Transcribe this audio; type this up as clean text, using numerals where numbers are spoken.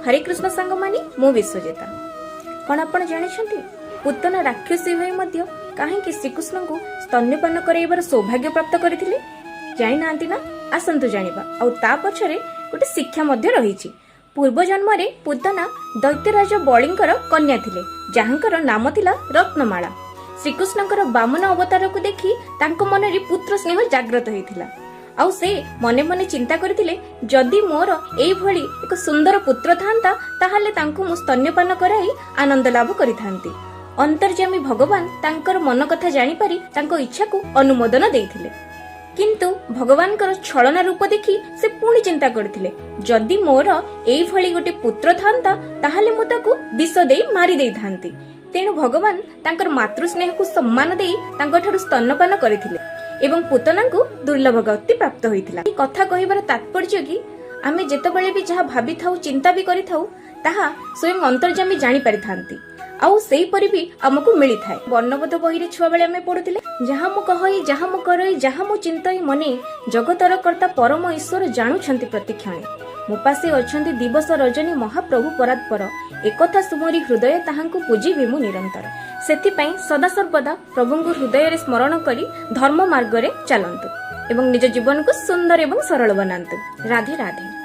ହରେ କୃଷ୍ଣ ସାଙ୍ଗମାନେ, ମୁଁ ବିଶ୍ୱଜିତା। କ'ଣ ଆପଣ ଜାଣିଛନ୍ତି, ପୁତନା ରାକ୍ଷସୀ ହୋଇ ମଧ୍ୟ କାହିଁକି ଶ୍ରୀକୃଷ୍ଣଙ୍କୁ ସ୍ତନ୍ୟପାନ କରାଇବାର ସୌଭାଗ୍ୟ ପ୍ରାପ୍ତ କରିଥିଲେ? ଜାଣିନାହାନ୍ତି ନା? ଆସନ୍ତୁ ଜାଣିବା। ଆଉ ତା ପଛରେ ଗୋଟେ ଶିକ୍ଷା ମଧ୍ୟ ରହିଛି। ପୂର୍ବ ଜନ୍ମରେ ପୁତନା ଦୈତ୍ୟରାଜ ବଳିଙ୍କର କନ୍ୟା ଥିଲେ, ଯାହାଙ୍କର ନାମ ଥିଲା ରତ୍ନମାଳା। ଶ୍ରୀକୃଷ୍ଣଙ୍କର ବାମନ ଅବତାରକୁ ଦେଖି ତାଙ୍କ ମନରେ ପୁତ୍ର ସ୍ନେହ ଜାଗ୍ରତ ହୋଇଥିଲା। ଆଉ ସେ ମନେ ମନେ ଚିନ୍ତା କରିଥିଲେ, ଯଦି ମୋର ଏଇଭଳି ଏକ ସୁନ୍ଦର ପୁତ୍ର ଥାନ୍ତା, ତାହେଲେ ତାଙ୍କୁ ମୁଁ ସ୍ତନ୍ୟପାନ କରାଇ ଆନନ୍ଦ ଲାଭ କରିଥାନ୍ତି। ଅନ୍ତର୍ଯାମୀ ଭଗବାନ ତାଙ୍କର ମନ କଥା ଜାଣିପାରି ତାଙ୍କ ଇଚ୍ଛାକୁ ଅନୁମୋଦନ ଦେଇଥିଲେ। କିନ୍ତୁ ଭଗବାନଙ୍କର ଛଳନା ରୂପ ଦେଖି ସେ ପୁଣି ଚିନ୍ତା କରିଥିଲେ, ଯଦି ମୋର ଏଇଭଳି ଗୋଟେ ପୁତ୍ର ଥାନ୍ତା, ତାହେଲେ ମୁଁ ତାକୁ ବିଷ ଦେଇ ମାରି ଦେଇଥାନ୍ତି। ତେଣୁ ଭଗବାନ ତାଙ୍କର ମାତୃ ସ୍ନେହକୁ ସମ୍ମାନ ଦେଇ ତାଙ୍କଠାରୁ ସ୍ତନ୍ୟପାନ କରିଥିଲେ ଏବଂ ପୁତନାଙ୍କୁ ଦୁର୍ଲଭ ଗତି ପ୍ରାପ୍ତ ହୋଇଥିଲା। ଏହି କଥା କହିବାର ତାତ୍ପର୍ଯ୍ୟ କି ଆମେ ଯେତେବେଳେ ବି ଯାହା ଭାବିଥାଉ, ଚିନ୍ତା ବି କରିଥାଉ, ତାହା ସ୍ୱୟଂ ଅନ୍ତର୍ଯାମୀ ଜାଣିପାରିଥାନ୍ତି ଆଉ ସେହିପରି ବି ଆମକୁ ମିଳିଥାଏ। ବର୍ଣ୍ଣବୋଧ ବହିରେ ଛୁଆବେଳେ ଆମେ ପଢୁଥିଲେ, "ଯାହା ମୁଁ କହଇ, ଯାହା ମୁଁ କରଇ, ଯାହା ମୁଁ ଚିନ୍ତଇ ମନେ, ଜଗତର କର୍ତ୍ତା ପରମ ଈଶ୍ୱର ଜାଣୁଛନ୍ତି ପ୍ରତିକ୍ଷଣେ। ମୋ ପାଶେ ଅଛନ୍ତି ଦିବସ ରଜନୀ ମହାପ୍ରଭୁ ପରାତ୍ପର, ଏକଥା ସୁମରି ହୃଦୟ ତାହାଙ୍କୁ ପୂଜିବି ମୁଁ ନିରନ୍ତର।" ସେଥିପାଇଁ ସଦାସର୍ବଦା ପ୍ରଭୁଙ୍କୁ ହୃଦୟରେ ସ୍ମରଣ କରି ଧର୍ମ ମାର୍ଗରେ ଚାଲନ୍ତୁ ଏବଂ ନିଜ ଜୀବନକୁ ସୁନ୍ଦର ଏବଂ ସରଳ ବନାନ୍ତୁ। ରାଧେ ରାଧେ।